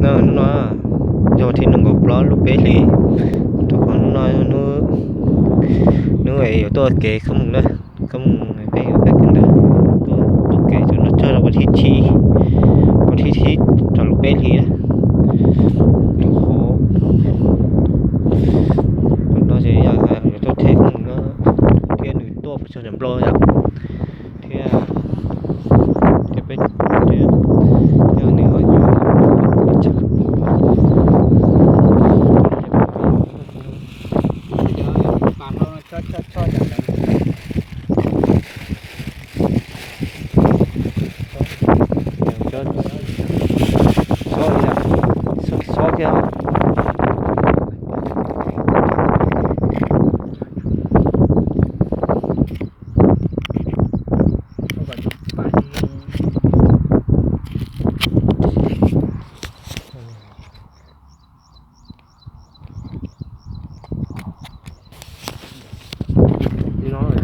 Hnub no yog thib nees nkaum plaub lub peb hlis, rau qhov hnub no hnub, hnub yuav tuaj kev khaub moos na, khaub moos peb yuav peb kawm ntawv, tuaj, tuaj kev txog no txog rau vas thib tsib, vas thib tsib thaum lub peb hlis na. Rau qhov no ces yog yuav tuaj them khaub moos no thiab nws tuaj pes tsawg nram Nplog yom, thiab, thiab peb, thiab nws ho yuav pes tsawg. Xob, xob thiab. Li no, no,